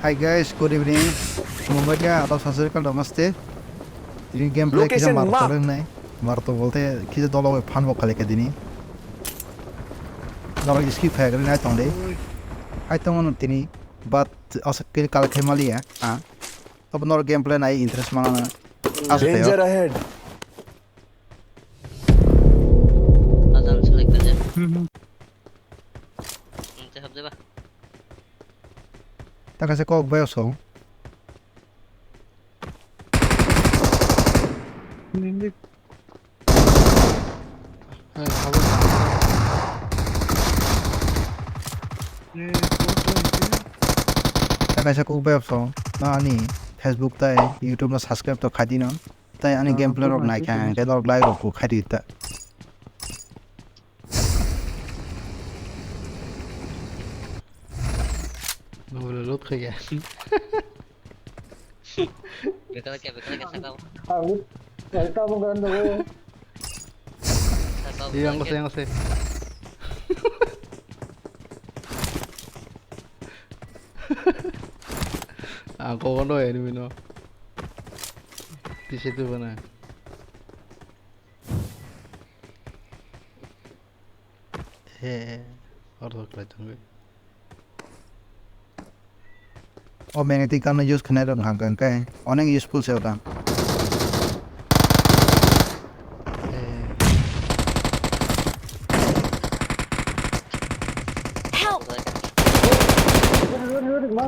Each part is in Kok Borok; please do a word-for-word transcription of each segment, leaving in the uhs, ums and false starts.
Hi guys, good evening. Mumbai ka ato sasri kal namaste. Tini gameplay kisa Location marto mark. Lengnai. Marto bolte kisa dolo we fan bo khali ka dini. Dolo skip hai kali nai tong de. Hai tong no tini, but asa kill kal khai mali ya. Ah. Tobo nor gameplay nai interest mana na. Asa Danger ahead. Azan select aja. Hmm, hmm. Hmm, te hab jaba. Ta kaisa kok bai oso. Nindi. Hey, habo. Eh, kok bai oso. Ta kaisa kok bai oso. Na ani Facebook tai YouTube no subscribe to khai di no. Tai ani gameplay rok nai kha ang, tai norok like rok khai di ta. Nobole load khai ya. Bekala kya, bekala kya sakao. Ang, ang tabung kan dong. Sakao, bekala kya. Yang se, yang se. Ang kok no enemy no. Tise tu bana. He, order khlai thangwi. O magnetic gun no use khnai rok hang kang kai. Onek useful se oda. He. Help! Ma,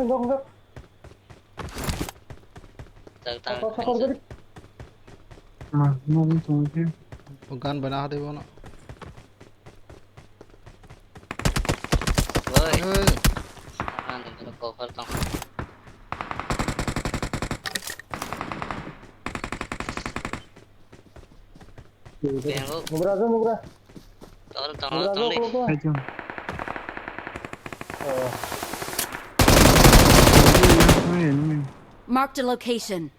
no, no, no, no. O gan bana hade bono. Woi. Hey. Ano, ano, cover tong. Bengo. Mugra, mugra. Tol, tol, mugra, tol. Mugra. Hai, chong. Oh. Marked a location.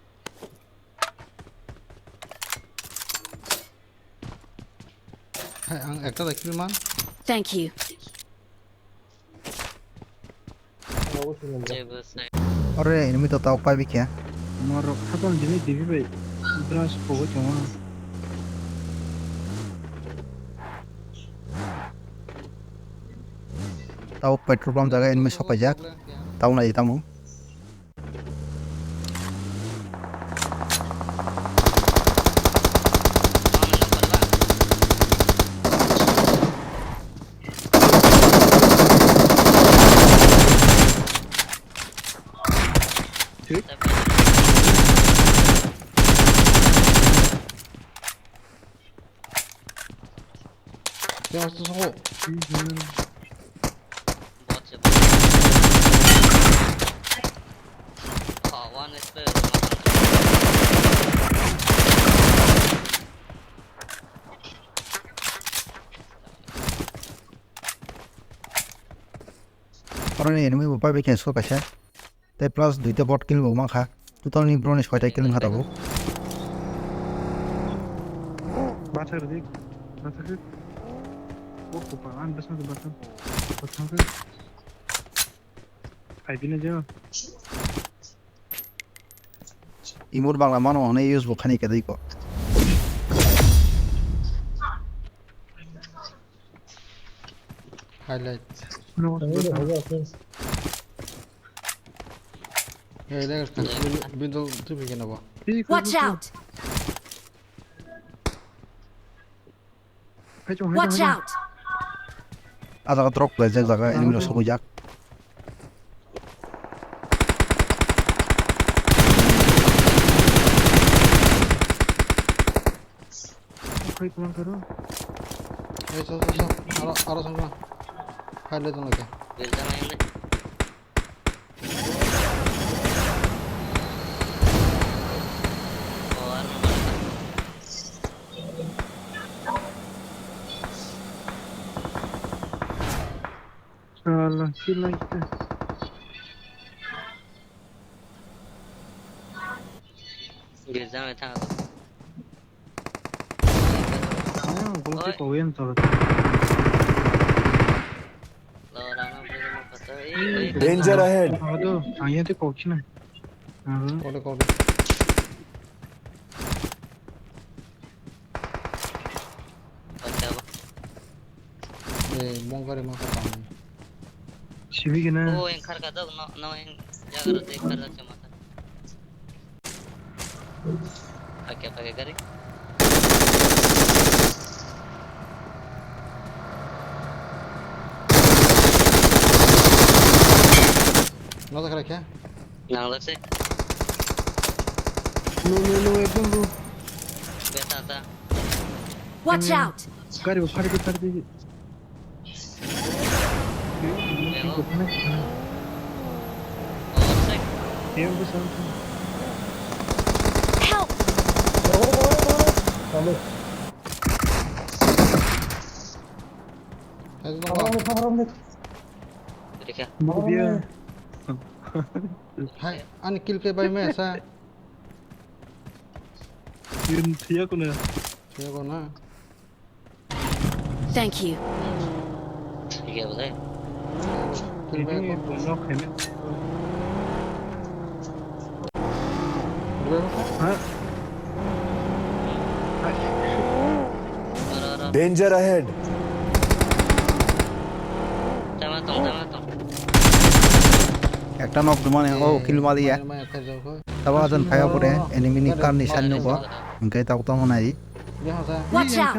Hai, ang ekta da kill man. Thank you. Ore, enemy to tau pai bikya. Moro khapan dini dibi bai. Brush pogo chongo. Tau petrol pump jaga enemy sopaijak. Tau nai tamo. Yang harus tusuk. Bot se bot. Oh, one H P. Oro ni enemy bo pai bai khe so kaisa. Tei plus duita bot kill bo mankha. Total ni bro ni soita kill wngkha tabuk. Bathar di. Bathar di. Oh, kupa, an besa bathar. Bathar di. Hai bini je. Imur bangla mano hwnwi use bo khani kedai ko. Highlight. No, no, no. Hey, there. Bin-, bin-, bin-, tu bikin apa? Watch out! Watch out! Ah, jaga drop khlaijak, jaga enemy rok sokojak. Okhai kulang karo. Eh, so, so, so. Aro, aro sangma. Hai le tong lagi. Gilja main deh. Oh, aro mana? Salah, sila kita. Gilja main tang. Ah, gol kick away ang tawlak. Lo, rana, bro, mo kata. Eh, Danger ahead. Ado, ang yang te kok sina. Ado. Kok de, kok de. Bacha ba. Eh, bongkar ma ka tang. Sibi gina. O, engkar ka dok, no, no, eng, jaga ro, engkar ka chama. Pakai, pakai gari. Nang lak se. No, no, no, ekdom no. Beta ta. Watch out! Gari ko phari di, phari di. Help! Hai, ani kill khe bai maya sa. Yun thiya kuna. Thiya kuna. Thank you. Thik hai bole. Kill bai ko. Ini pun nok hai na. Ha? Danger ahead. Tama tong, tama tong. Ekta nok dumani, oh, kill maliya. Tabo ajan phaiya pore, enemy ni car ni side nugo. Hingke tabuk tongo nai. Watch out!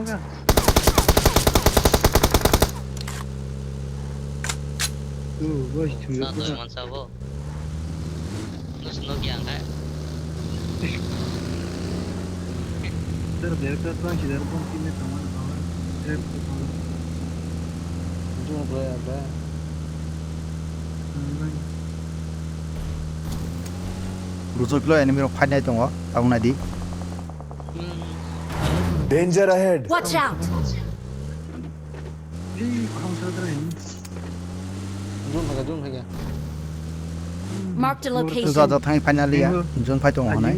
Rujuklo enemy rok fight nai tongo, tabuk nai di. Danger ahead. Watch out! Zone phaikha, zone phaikha. Marked a location. Jajak thang finally ya. Zone phai tongo hanai.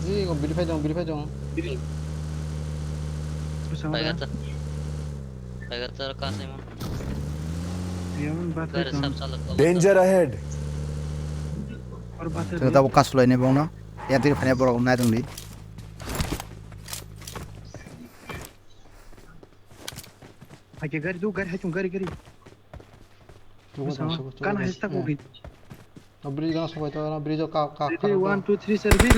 Ji, go biri phai tongo, biri phai tongo. Phaikha ta. Phaikha ta ka sai man. Gari sab chalak. Danger ahead. Tabo kasulai ne bongno. Ya tiri phai borok nai tongdi. Hai ke gari, do gari, hai chung gari, gari. Tugo. Sama, tong, tugo, kan tugo. Hai tak ugi. No bridge gana sobai to, no bridge ka, ka, ready, ka, one, two, three, sir, ready.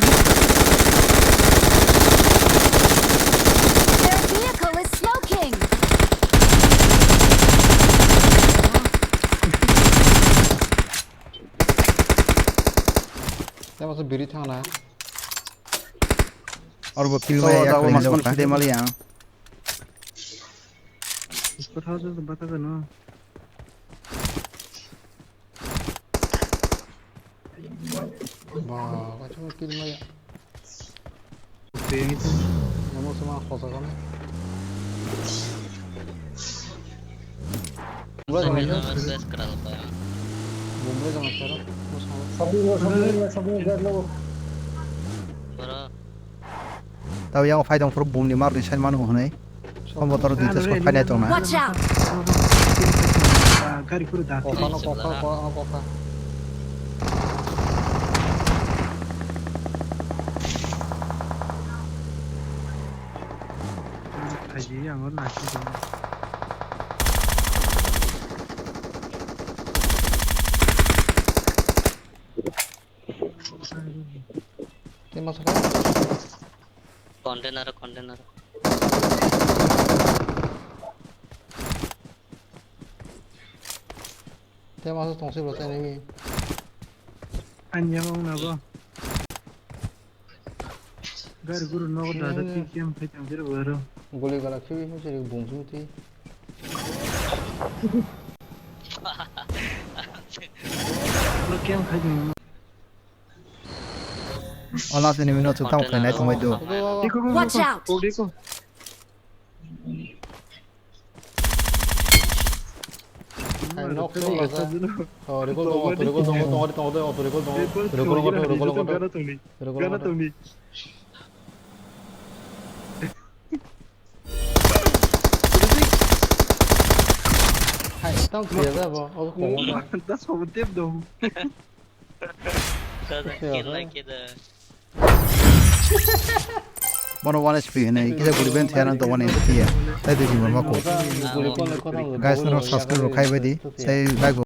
Their vehicle is smoking. Tamo se biri thang na. Or bo kill. So, mai ya, da, kling mas da, kon ka. Khide mali ya. Isko thao jo bata ka no. Ba, kachu kill maya. Oke, ini tuh. Namo sama khosa kami. Bro, jangan. Bumbre jangan cara. Sabi, sabi, sabi, sabi, sabi. Tao yang phai tong phuru bumni mar ni side mano hwnwi. Komo toro dui ta sok phai nai tong na. Watch out! Gari phuru da. Kokha no kokha, kokha no kokha. Khaji ang nasi dong. Tei masa kha? Container, container. Tei masa tongsi bro, tei nini. Anya wng na bo. Gari guru nogo dada, eh, T K M khai tong jero baro. Goli gala khibi mo seri bung sung ti. Lo K M khai tong. Ola sini mino chukang khai nai tong bai do. Watch out! Hai, nok se wala sa. Oh, recall tongo, auto recall tongo, tongo, tongo, auto recall tongo. Recall tongo, recall tongo, recall tongo. Gana tongni. Recall tongo. Gana tongni. Hai, Tam kaya da bo, o ko. Da so tep do. Doesn't Okay, kill okay. Like it. Uh, Bono one H P hinwi kisa guri ben thiyana to one H P ya. Tai de jima mako. Guys, norok subscribe rok khai bai di. Sai like bo.